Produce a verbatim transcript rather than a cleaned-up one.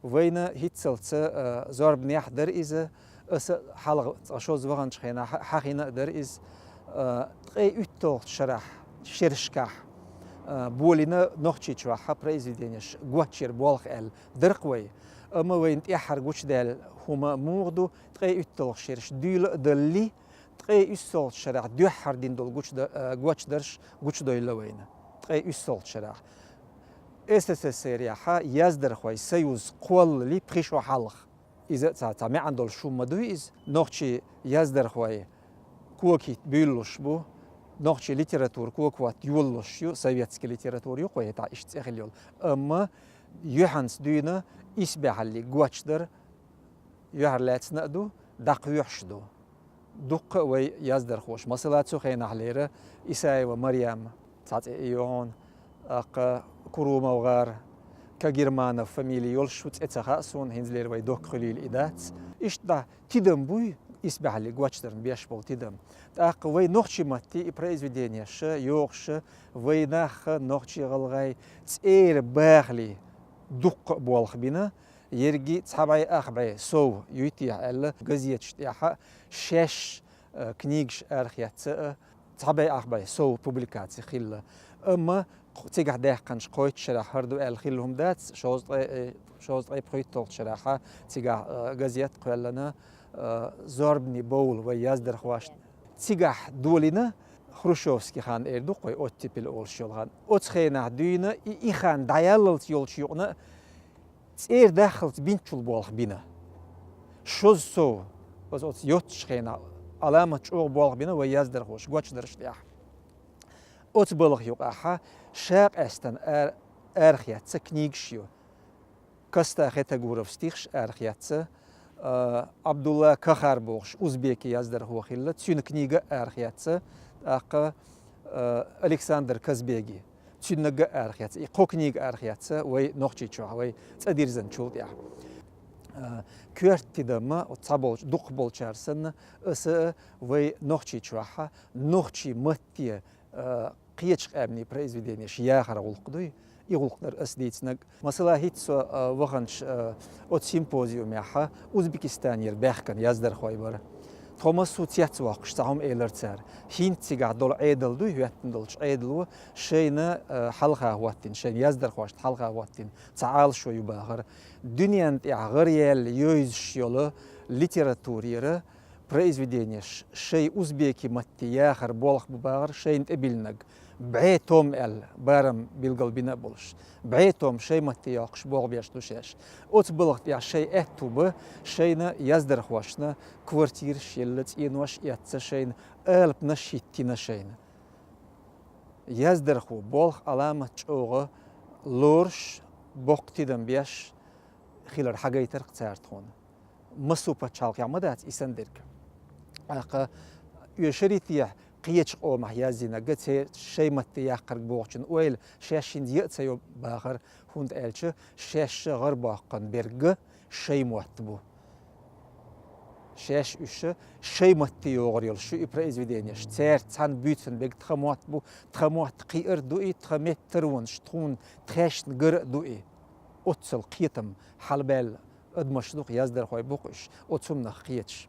Вайна хӀинццалца, а, зорбанехь дара иза, аса хьалха цкъа шозза ваханчу хенахь хьахийна а дара иза, а, ткъе уьтталгӀачу шарахь, шерашкахь, а, болийна Нохчийчохь произведенеш гочйара болх аьлла дара-кх вай. Амма вайна тӀаьххьара гучудаьлла хӀума муха ду, ткъе уьтталгӀа шераш дуьйла а даллалц, ткъе уьссалгӀачу шарахь дуьххьара дина долу гучуда-, а, гочдарш гучудевлла вайна. Ткъе уьссалгӀачу шарахь. С С С Р-ехь яздархойн союз кхоллалц пхи шо хьалха. Иза цхьа, цхьа маьӀна долуш хӀума ма дуй иза. Нохчийн яздархой кога хӀитта буьйлалуш бу, нохчийн литература кога хӀотта йолалуш ю, советски литература ю-кх вай хӀетахь иштта цӀе хилла йолу. Амма юьхьанца дуьйна исбаьхьаллин гочдар юьхьарлаьцна а ду, дӀакхоьхьуш а ду. Дуккха а вай яздархоша, масала, цу хенахь лерина Исаева Марьям, цхьа цӀе ю хьуна, тӀаккха Курумов ГӀара, Кагерманов фамили йолуш, цӀе ца хаьа суна, хӀинца лерина вай доккха хуьлийла и дац. Иштта дӀа тидам буй, исбаьхьаллин гочдарна беш болу тидам. ТӀаккха вай нохчийн матте и произведенеш йохуш, вай нах, нохчий-гӀалгӀай цӀера бахале дуккха а болх бина, ерриге цхьа бӀе ах бӀе сов юй-техьа аьлла, газеташ тӀехь шаьш, а, книгаш арахецна а, цхьа бӀе ах бӀе сов публикаци хилла. Амма кх-, цигахь даьккхинчу кхойтта шарахь хӀара ду аьлла хилла хӀума дац, шовзткъе, э, шовзткъе пхийтталгӀачу шарахь цигахь, а, газет кхоьллина, а, «Зорбанийн бовла» вай яздархошна. Цигахь долийна хрущевски хан эр ду-кх вай, оттепель олуш йолу хан. Оцу хенахь дуьйна и, и хан дӀаяллалц йолчу юкъана цӀера даххалц бинчул болх бина. Шозза сов, оцу, оцу йоццачу хенахь, Ӏаламат чӀогӀа болх бина вай яздархоша гочдарш тӀехь. Оцу балха юкъахь ша къаьстина ара-, арахецна книгаш ю. Коста Хетагуров стихаш арахецна, а, Абдулла Кахар бохуш узбеки яздархо хилла, цуьнан книга арахецна, тӀаккха, а, Александр Казбеги, цуьннаг а арахецна. И кхо книга арахецна вай Нохчийчохь, вай цӀа дирзинчул тӀаьхьа. А, коьрта тидам, оцу цхьаболчу, дукхахболчара санна, аса а вай Нохчийчохь нохчийн матте, а, кхечу къаьмнийн произведенеш яхар гӀуллакх дуй, и гӀуллакх дара ас дийцинарг. Масала, хӀинца со, а, ваханчу, а, оцу симпозиумехь Узбекистанера баьхкина яздархой бара. Тхо массо а цецвоккхуш цхьа хӀума элира цара. ХӀинца цигахь долу Ӏедал дуй, хӀоьттина долчу Ӏедало шайна, а, хьалха хӀоттийна, шайна яздархошна хьалха хӀоттийна цхьа Ӏалашо ю бахара. Дуьненна тӀехь гӀараяьлла йовзаш йолу литературера произведенеш шайн узбекийн матте яхар болх бу бахара шайна тӀебиллинарг, бӀе том аьлла, барам билгал бина а болуш. БӀе том шайн матте йоккхуш болх беш ду шаьш. Оцу балха тӀехь шайн аьтту бан, шайна яздархошна квартираш елла, цӀенош эцна шайна, алапанаш хӀиттийна шайна. Яздархо болх Ӏаламат чӀогӀа лоруш, боккха тидам беш хилар хьагайтира-кх цара тхуна. Массо а пачхьалкхехь ма дац и санна дерг. ТӀаккха оьшуритехь кхечу къомах яздинарг а, церан шайн матте яккхарг бохучун ойла шаьш хӀинца яа ца йо бахара, хӀунда аьлча шаьш гӀарабоккхун берг а шайн мотт бу. Шаьш уьш шайн матте йогӀур йолуш ю и произведенеш. Цаьрца цхьаьна буьйцун берг тхан мотт бу, тхан мотт кхиар а ду и, тхан меттаронаш тхуна тхаьшна гар а ду и. Оццул кхетам хьалабаьлла адамаш ду-кх, яздархой бу-кх уьш, оцу хӀуманах кхеташ.